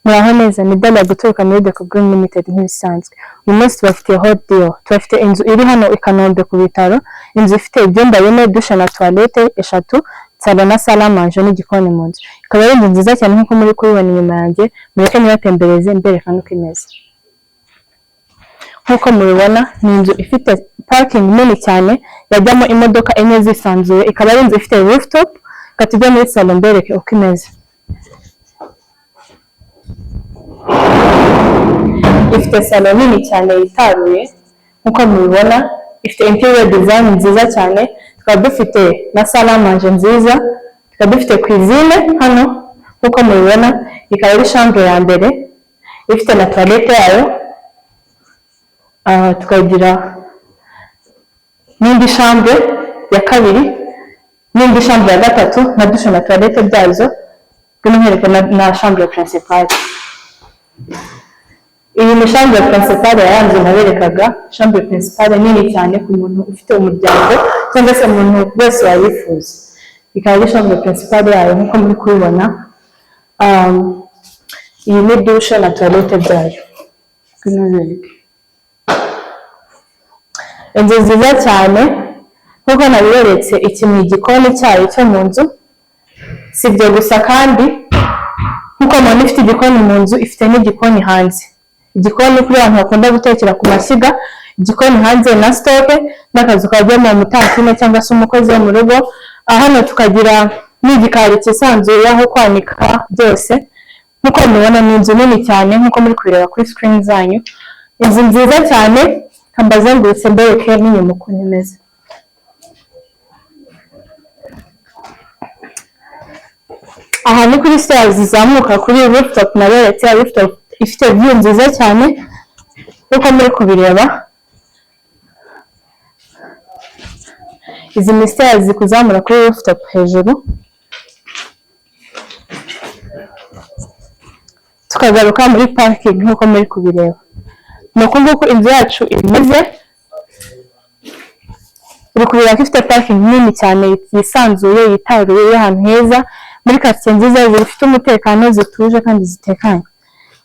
Muraho neza, ni Della guturuka muri Deco Green Limited nk'ibisanzwe. Uyu munsi tubafitiye hot deal. Tubafite inzu iri hano i Kanombe ku bitaro, inzu ifite ibyumba bine, douche na toilette eshatu, salon na salle à manger n'igikoni mu nzu. Ikaba ari inzu nziza cyane nk'uko muri kubibona inyuma yanjye, mureke nyibatembereze mbereka n'uko imeze. Nk'uko mubibona, ni inzu ifite parking nini cyane yajyamo imodoka enye zisanzuye, ikaba ari inzu ifite rooftop. Reka tujye muri salon mbereke uko imeze. Ifite salon nini cyane yitaruye nk'uko mubibona, ifite interior design nziza cyane, tukaba dufite na salle à manger nziza, tukaba dufite cuisine hano nk'uko mubibona, ikaba ari chambre ya mbere ifite na toilette yayo, tukagira n'indi chambre ya kabiri n'indi chambre ya gatatu na douche na toilette byazo, by'umwihariko na chambre principale. Iyi ni chambre principale ya nzu naberekaga, chambre principale nini cyane ku muntu ufite umuryango cyangwa se umuntu wese wayifuza. Ikaba ari chambre principale yayo nk'uko muri kubibona. Iyi ni douche na toilette byayo. Ngwino. Inzu nziza cyane nk'uko nabiberetse, iki ni igikoni cyayo cyo mu nzu. Si ibyo gusa kandi, nk'uko mubona ifite igikoni mu nzu, ifite n'igikoni hanze. Igikoni kuri abantu bakunda gutekera ku mashyiga, igikoni hanze na stock n'akazu kajyamo umutantine cyangwa se umukozi wo mu rugo. Hano tukagira n'igikari cyisanzuye aho kwanika byose. Nk'uko mubibona, ni inzu nini cyane nk'uko muri kubireba kuri screen zanyu. Inzu nziza cyane, mbazengurutse mbereke n'inyuma ukuntu imeze. Aha ni kuri stairs zizamuka kuri rooftop naberetse, rooftop ifite view nziza cyane nk'uko muri kubireba. Izi ni stairs zikuzamura kuri rooftop hejuru. Tukagaruka muri parking nk'uko muri kubireba. Ni uku nguku inzu yacu imeze, uri kubireba ko ifite parking nini cyane yisanzuye, yitaruye, iri ahantu heza muri quartier nziza zifite umutekano, zituje kandi zitekanye.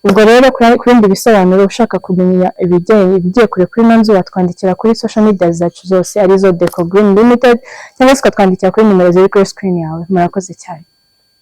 Ubwo rero ku bindi bisobanuro, ushaka kumenya ibigiye kure kuri ino nzu, watwandikira kuri social media zacu zose arizo Deco Green Limited, cyangwa se ukatwandikira kuri nimero ziri kuri screen yawe. Murakoze cyane.